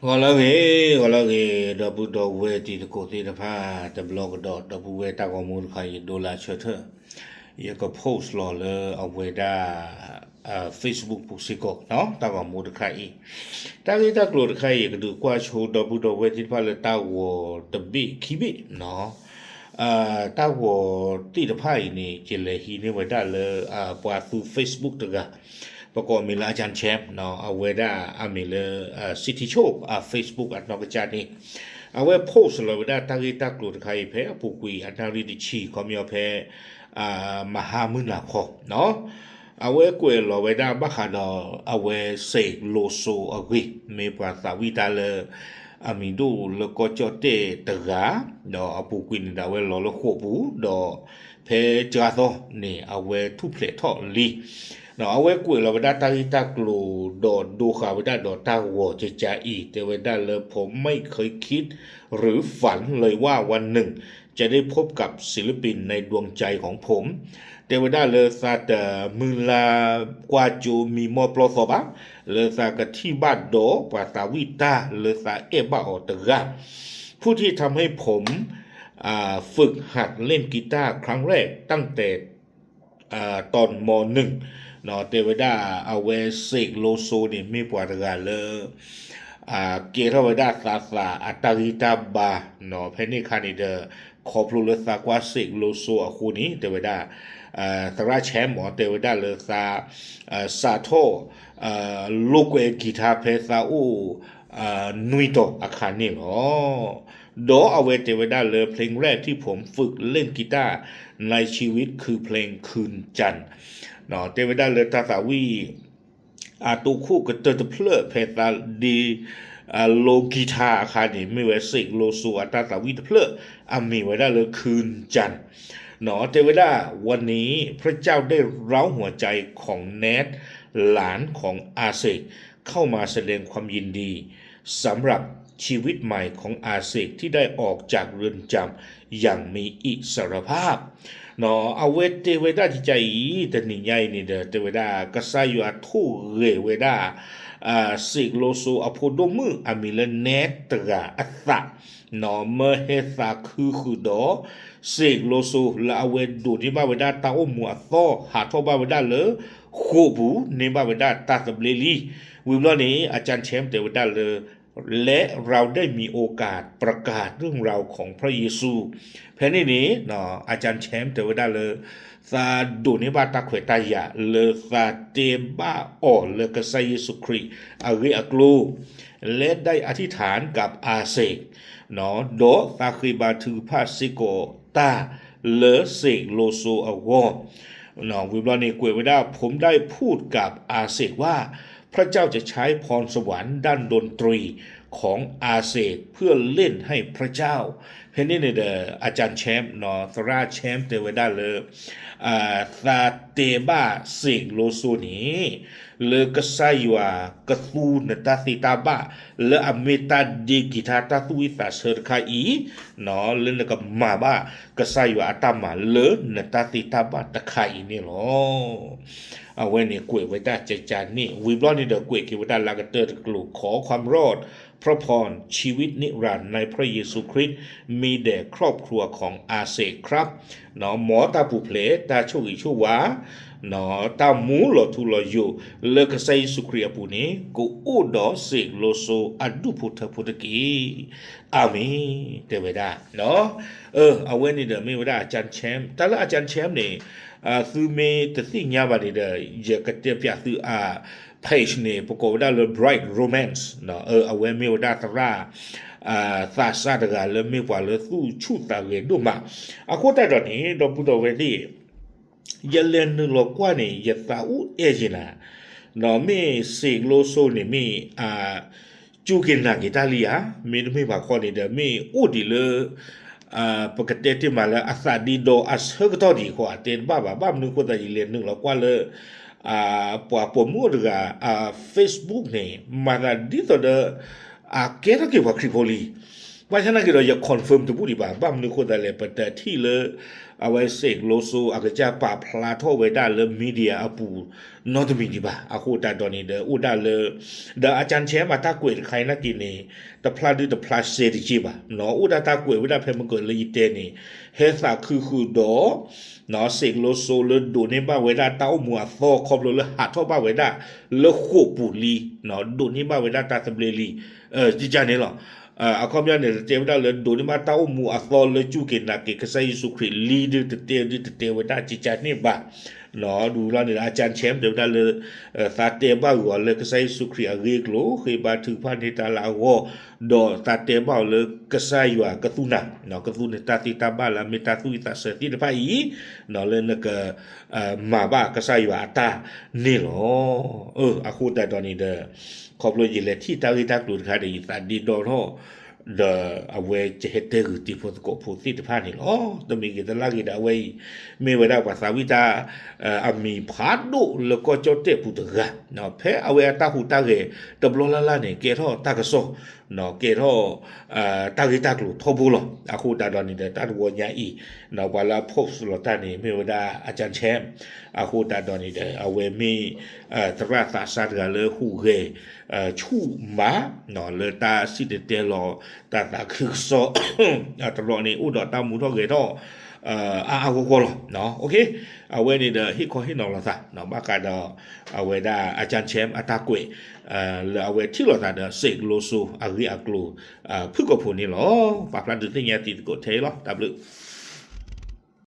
ဂီၤလၢအဂ့ၤ, ဂီၤလၢအဂ့ၤ, ဒီပုၢ်ဒီဝဲၢ်တံၤသကိးသ့ၣ်တဖၣ်, တဘျီကဒီး ဒီပုၢ်ဝဲၢ်တၢ်ဂီၤမူတခါအံၤ ဒိလၢဆၢထၢၣ်, ယက post လီၤလၢအဝဲဒၣ် Facebook ပူၤစ့ၢ်ကီး, တၢ်ဂီၤမူတခါအံၤ, တၢ်ဂ့ၢ်တၢ်ကျိၤတခါအံၤ ယကဒုးကွၢ်ဆိဒီပုၢ်ဒီဝဲၢ်သ့ၣ်တဖၣ်လၢတၢ်ဂီၤတဘ့ၣ်ခံဘ့ၣ်, တၢ်ဂီၤသ့ၣ်တဖၣ်အံၤန့ၣ် ယလဲၤဟံးန့ၢ်ဝဲဒၣ်လၢ ပှၤသူ Facebook တဂၤ, ပကိးအမံၤလၢ အကၠၣ် Chem, အဝဲဒၣ်အမံၤလၢ City Choke Facebook အနီၢ်ကစၢ်န့ၣ်, အဝဲ post လီၤဝဲဒၣ်တၢ်ဂ့ၢ်တၢ်ကျိၤတခါအံၤ ဖဲအပူၤကွံာ်အနၣ်ရံၣ်တဆံ ခီပညီဖဲ မဟါမုၢ်နၤခီ အဝဲကွဲးလီၤဝဲဒၣ်ဘၣ်ဃးဒီး အဝဲစ့းလိစိအဂ့ၢ်, မ့ၢ်ပှၤသးဝံၣ်တၢ်လၢ အမံၤဒိၣ်လၢကီၢ်ကၠီၣ်တဲၣ်တဂၤ, ဒီးအပူၤကွံာ်န့ၣ်ဒီး အဝဲလီၤလၢဃိာ်ပူၤ, ဒီးဖဲစှၤသီန့ၣ် အဝဲထူၣ်ဖျဲးထီၣ်လံ. အဝဲကွဲးလီၤဝဲဒၣ်တၢ်ဂ့ၢ်တၢ်ကျိၤ ဒီးဒိဃာ်ဝဲဒၣ်ဒီးတၢ်ဂီၤကကါအံၤ, တဲဝဲဒၣ်လၢ ผมไม่เคยคิดหรือฝันเลยว่าวันหนึ่งจะได้พบกับศิลปินในดวงใจของผม တဲဝဲဒၣ်လၢသးတမုၢ်လၢ်ကွၢ်ကၠိမံမီၢ်ပျီသီဘၣ်, လၢသးကထံၣ်ဘၣ်ဒီးပှၤသးဝံၣ်တၢ်လၢသးအဲၣ်ဘၣ်အီၤတဂၤ, ผู้ที่ทำให้ผม ฝึกหัดเล่นกีตาร์ครั้งแรกตั้งแต่ตอนม.หนึ่ง တဲဝဲဒၣ်အဝဲစ့းလိစိန့ၣ် မ့ၢ်ပှၤတဂၤလၢ ကဲထီၣ်ဝဲဒၣ်သးသးအတၢ်ဂံၢ်တၢ်ဘါ, ဖဲန့ၣ်အခါန့ၣ်ဒီး ခီဖျိလၢသးကွၢ်စ့းလိစိအဃိန့ၣ် တဲဝဲဒၣ် သရၣ် Chem အီၤ တဲဝဲဒၣ်လၢသး စးထီၣ် လိာ်ကွဲ guitar ဖဲသးအိၣ် နွံတီၤအခါန့ၣ်လီၤ. ဒီးအဝဲတဲဝဲဒၣ်လၢ เพลงแรกที่ผมฝึกเล่นกีตาร์ในชีวิตคือเพลงคืนจันทร์ တဲဝဲဒၣ်လၢတၢ်သးဝံၣ် အတိၢ်ခိၣ်ကတၢၢ်တဖျၢၣ်ဖဲသးဒ့ လိာ် guitar အခါန့ၣ် မ့ၢ်ဝဲစ့းလိစိအတၢ်သးဝံၣ်တဖျၢၣ် အမံၤဝဲဒၣ်လၢ คืนจันทร์ တဲဝဲဒၣ် วันนี้พระเจ้าได้เร้าหัวใจของแนท หลานของอาเสก เข้ามาแสดงความยินดีสำหรับชีวิตใหม่ของอาเสกที่ได้ออกจากเรือนจำอย่างมีอิสรภาพ အဝဲတဲဝဲဒၣ်ကကါအံၤ တနံၤညါအံၤန့ၣ်ဒီး တဲဝဲဒၣ် ကစၢ်ယွၤထိၣ်ဂဲၤဝဲဒၣ် စ့းလိစိအဖိဒိၣ်မုၣ်အမံၤလၢ နဲတဂၤအသး မၢဟဲသးခုဃုာ်ဒီး စ့းလိစိလၢအဝဲဒိးန့ၢ်ဘၣ်ဝဲဒၣ်တၢ်အိၣ်မူအသီ ဟးထီၣ်ဘၣ်ဝဲဒၣ်လၢဃိာ်ပူၤ န့ၢ်ဘၣ်ဝဲဒၣ်တၢ်သဘျ့လံ. ဝံၤဘျီန့ၣ် อาจารย์แชมป์ တဲဝဲဒၣ်လၢ และเราได้มีโอกาสประกาศเรื่องราวของพระเยซู ဖဲန့ၣ်န့ၣ် อาจารย์แชมป์ တဲဝဲဒၣ်လၢ သးဒိးန့ၢ်ဘၣ်တၢ်ခွဲးတၢ်ယာ်လၢသးတဲဘၣ်အီၤလၢကစၢ်ယ့ၣ်ၡူးခရံာ်အဂ့ၢ်အကျိၤ และได้อธิษฐานกับอาเสก ဒီးသးဃ့ဘါထုကဖၣ်စ့ၢ်ကီးတၢ်လၢစ့းလိစိအဂီၢ် ဝံၤဘျီန့ၣ် ကွဲးဝဲဒၣ် ผมได้พูดกับอาเสกว่า พระเจ้าจะใช้พรสวรรค์ด้านดนตรีของอาเสกเพื่อเล่นให้พระเจ้า ဖဲန့ၣ်န့ၣ်ဒီး อาจารย์แชมป์ သရၣ် Chem တဲဝဲဒၣ်လၢ သးတဲဘၣ်စ့းလိစိန့ၣ် လၢကစၢ်ယွၤကသူနတၢ်သ့တၢ်ဘၣ် လၢအမ့ၢ်တၢ်ဒ့ကံၤထါတၢ်သူၣ်ဝံၣ်သးဆၢတခါအံၤ လၢနကမၤဘၣ်ကစၢ်ယွၤအတၢ်မၤလၢနတၢ်သ့တၢ်ဘၣ်တခါအံၤန့ၣ်လီၤ. အဝဲန့ၣ်ကွဲးဝဲဒၣ်ကကါန့ၣ် ဝံၤဘျီန့ၣ်ဒီးကွဲးက့ၤဝဲဒၣ်လၢကတၢၢ်တကလုာ် ขอความรอด พระพร ชีวิตนิรันดร์ในพระเยซูคริสต์ มีแด่ครอบครัวของอาเสกครับ မ်တၢ်ပူၤဖျဲး တၢ်ဆိၣ်ဂ့ၤဆိၣ်ဝါ တၢ်မူလီၤထူလီၤယိာ် လၢကစၢ်ယ့ၣ်ၡူးခရံာ်အပူၤန့ၣ် ကအိၣ်ဒီးစ့းလိစိအဒူၣ်ဖိထၢဖိတက့ၢ်. အၤမ့ၣ် တဲဝဲဒၣ် အဝဲန့ၣ်ဒီးမ့ၢ်ဝဲဒၣ် อาจารย์แชมป์ တၢ်လၢ อาจารย์แชมป์ န့ၣ် သုမ့ၢ်တသ့ၣ်ညါဘၣ်န့ၣ်ဒီး ယကတဲပၠးသုအ page န့ၣ် ပကိးဝဲဒၣ်လၢ Bright Romance အဝဲမ့ၢ်ဝဲဒၣ်သရၣ် သးစၢ်တဂၤလၢမ့ၢ်ပှၤလၢသူၣ်ဆူၣ်သးဂဲၤဒိၣ်မး အဃိသတးဒီးန့ၣ် ဒီပုၢ်ဒီဝဲၢ်သ့ၣ် ယလဲၤနုာ်လီၤကွၢ်န့ၣ် ယသးအိၣ်အဲၣ်ယံၤနၤ, ဒီးမ့ၢ်စ့းလိစိန့ၣ်မ့ၢ် စူၢ်က့ၤနာ်က့ၤတၢ်လံဧါ, မ့တမ့ၢ်ဘၣ်ခီန့ၣ်ဒီး မ့ၢ်အိၣ်ဒံးလၢ ပကတဲတ့ၢ်မးလၢအသးဒ့ဒီအဆၢကတီၢ်ဒံးဃီ အတဲတဘၣ်ဘၣ်. ဘၣ်မနုၤအဃိသတး ယလဲၤနုာ်လီၤကွၢ်လၢ ပှၤပိာ်မုၣ်တဂၤ Facebook န့ၣ် မၤသးဒ်သိးဒီး အကဲထီၣ်က့ၤပှၤခရံာ်ဖိလံ. ဘၣ်ဆၣ်နာ်က့ၤဒီး ယ confirm တဘူၣ်ဒံးဘၣ်. ဘၣ်မနုၤအဃိသတးလဲၣ် ပတထံၣ်လၢ အဝဲစ့းကလိစိအကစၢ်ပာ်ဖျါထီၣ်ဝဲဒၣ်လၢ media အပူၤ နီတမံၤဒံးဘၣ်. အဃိသတးဒီးန့ၣ်ဒီး အိၣ်ဒၣ်လၢ ဒီးအကၠၢ်ဆဲမၤတၢ်ကွဲးတခါအံၤနာ်က့န့ၣ် တဖျါဒုတဖျါစဲတက့ၢ်ဘၣ်. အိၣ်ဒၣ်တၢ်ကွဲးဝဲဒၣ်ဖဲမုၢ်ကၢၤလၢယတဲန့ၣ် ဟဲသးခုဃုာ်ဒီး စ့းကလိစိလၢဒိးန့ၢ်ဘၣ်ဝဲဒၣ်တၢ်အိၣ်မူအသီ ခီဖျိလၢဟးထီၣ်ဘၣ်ဝဲဒၣ်လၢဃိာ်ပူၤလံ, ဒိးန့ၢ်ဘၣ်ဝဲဒၣ်တၢ်သဘျ့လံ, ကကန့ၣ်လီၤ. အခီပညီန့ၣ် တတဲဝဲဒၣ်လၢဒိးန့ၢ်ဘၣ်တၢ်အိၣ်မူအသီလၢစူၢ်က့ၤနာ်က့ၤကစၢ်ယ့ၣ်ၡူးခရံာ်လံဒုတတဲဒုတတဲဝဲဒၣ်ကကန့ၣ်ဘၣ်. ဒ်လီၤန့ၣ်ဒီး အကၠၢ်ဆဲတဲဝဲဒၣ်လၢ သးတဲဘၣ်ဂီၤလၢကစၢ်ယ့ၣ်ၡူးခရံာ်အဂ့ၢ်အကျိၤ ဃ့ဘါထုကဖၣ်န့ၢ်တၢ်လၢအဂီၢ်, ဒီးသးတဲဘၣ်အီၤလၢကစၢ်ယွၤကသူၣ်နၤ, ကသူၣ်နၤတၢ်သ့တၢ်ဘၣ်လၢအမ့ၢ်တၢ်သူၣ်ဝံၣ်သးစဲၤသ့ၣ်တဖၣ်အံၤ, လၢနက မၤဘၣ်ကစၢ်ယွၤအတၢ်န့ၣ်လီၤ. အဃိသတးဒီးန့ၣ်ဒီး ခီဖျိယလဲၤထံၣ်တၢ်ဂ့ၢ်တၢ်ကျိၤတခါဒီး ယသးဒ့ဒီထီၣ် ဒီးအဝဲကဟဲတဲဂုာ်တံၤဖိသကိးဖိသ့ၣ်တဖၣ်န့ၣ်လီၤ. တမ့ၢ်ဂ့ၤတလၢ်ဂ့ၤဒီး အဝဲအံၤ မ့ၢ်ဝဲဒၣ်ပှၤသးဝံၣ်တၢ် အမံၤဖးဒိၣ်လၢကီၢ်ကၠီၣ်တဲၣ်ပူၤတဂၤ, ဖဲအဝဲအတၢ်ဟူးတၢ်ဂဲၤတဘျီလၢ်လၢ်န့ၣ် ကဲထီၣ်တၢ်ကစီၣ်, ကဲထီၣ် တၢ်ဂ့ၢ်တၢ်ကျိၤထီဘိလီၤ. အဃိသတးဒီးန့ၣ်ဒီး တၢ်တဝီညါအံၤ ပှၤလၢအ post လီၤတၢ်န့ၣ် မ့ၢ်ဝဲဒၣ်အကၠၢ်ဆဲ, အဃိသတးဒီးန့ၣ်ဒီး အဝဲမ့ၢ် သရၣ်သးစၢ်တဂၤလၢဟူးဂဲၤ ဆူၣ်မး လၢတၢ်စံၣ်တဲၤတဲလီၤ တၢ်သးခုကစီၣ် တရီန့ၣ် အိၣ်ဒီးတၢ်မူထီၣ်ဂဲၤထီၣ် အါအါဂီၢ်ဂီၢ်လီၤ. အဝဲန့ၣ်ဒီး ဟ့ၣ်ခီဟ့ၣ်နီၤလိာ်သး ဘၣ်ဃးဒီး အဝဲဒၣ်အကၠၢ်ဆဲအတၢ်ကွဲး လၢအဝဲထံၣ်လိာ်သးဒီးစ့းကလိစိအဂ့ၢ်အကျိၤ ဖုၣ်ကိာ်ဖိန့ၣ်လီၤ. ပာ်ဖျါဒုးသ့ၣ်ညါတံၤသကိးထဲအံၤလီၤ. တၢ်ဘျုး